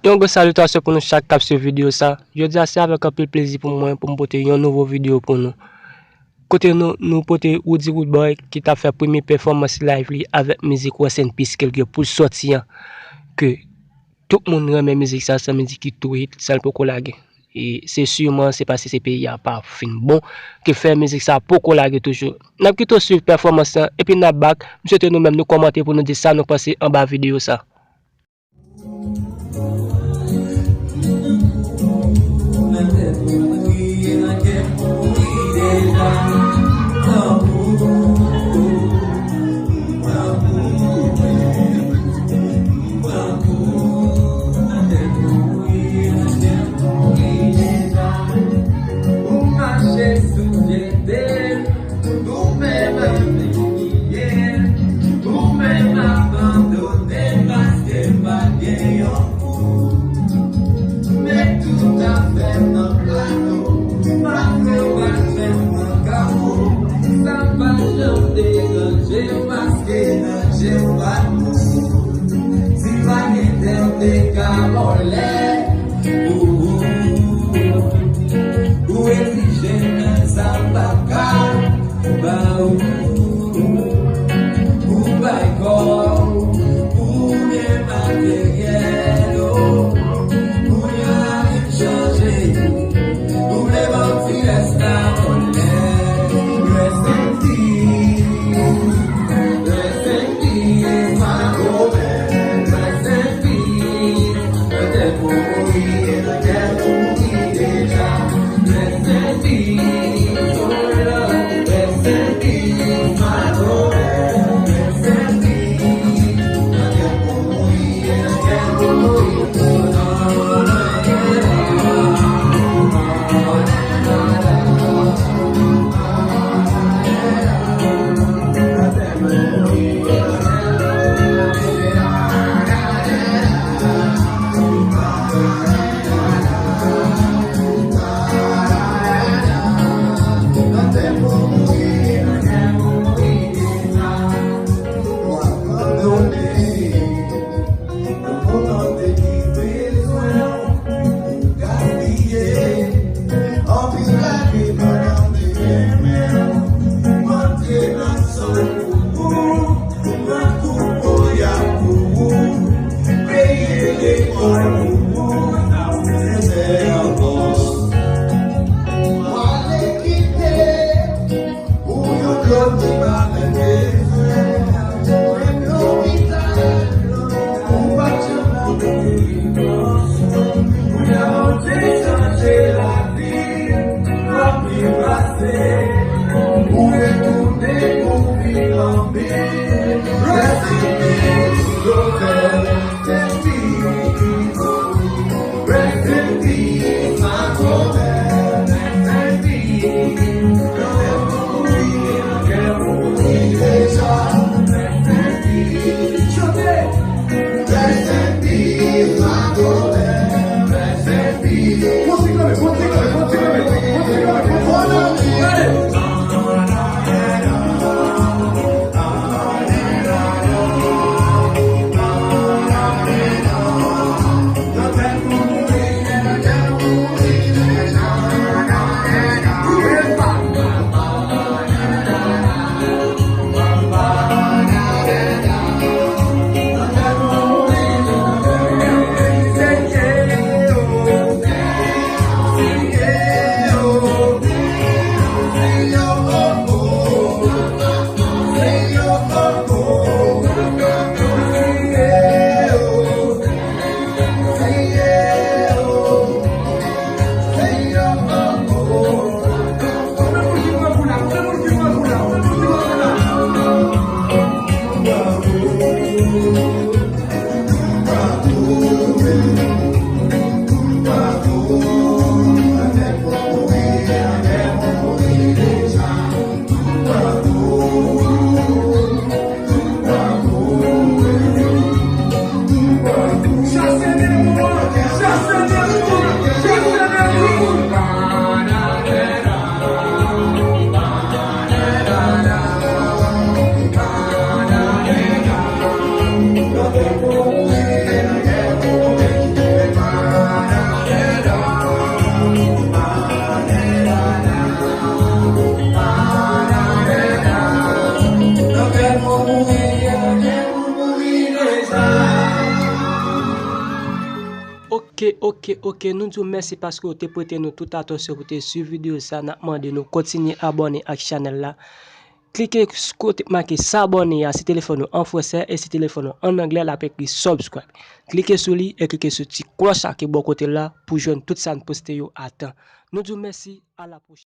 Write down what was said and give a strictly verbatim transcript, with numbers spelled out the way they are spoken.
Yon gwo salitasyon pou nou chak k ap swiv videyo sa. Jodi a se avèk anpil plezi pou mwen pou m pote yon nouvo videyo pou nou. Kote nou, nou pote Roody Roodboy ki t ap fè premye pèfòmans live li avèk mizik Rest in Peace ke l gen pou l sòti an. Ke tout moun renmen mizik sa, se yon mizik ki tou hit, sa l poko lage. E se siman se paske se peyi a pa fin bon ke fè mizik sa poko lage toujou. N ap kite w swiv pèfòmans lan epi n ap back. M swete nou menm nou kòmante pou nou di sa nou panse anba videyo sa. Ou menm abandone paske m pa gen yon fou. Met tout afè m nan plato, pa fè w al fè m nan kawo. Sa pa janm deranje m paske nan je w pa t moun. Si pa gen tè, m te ka vòlè. Ou, ou, ou egzije m, men sa m p ap ka ba ou. Ou bay kò w pou gen materyèl, oh. Kounye a li chanje. Nou vle ba w ti rès la, monè. Rest in peace. Rest in peace, my boy. Rest in peace. Mwen te pou mouri, mwen te pou mouri deja. Rest in peace, oh Lord. Rest in peace, my boy. Rest in peace. Mwen te pou mouri, mwen te pou mouri. Ou retounen pou vin anpil. Rest in peace, doktè. Rest in peace, my brother. Rest in peace. Rest in peace. Chante. Rest in peace, my brother. Rest in peace. Kontinye, kontinye, kontinye, kontinye, kontinye. Gade. Ok, ok, ok, nou di w mèsi paske w te prete nou tout atansyon pou te swiv videyo sa. N ap mande nou kontinye abòne ak chanèl la. Klike s- kote k make s'abonner a si telefòn ou an fransè, e si telefòn ou an anglè, l ap ekri subscribe. Klike sou li e klike sou ti klòch la ki bò kote la pou jwenn tout sa n poste yo a tan. Nou di w mèsi, a la pwochèn.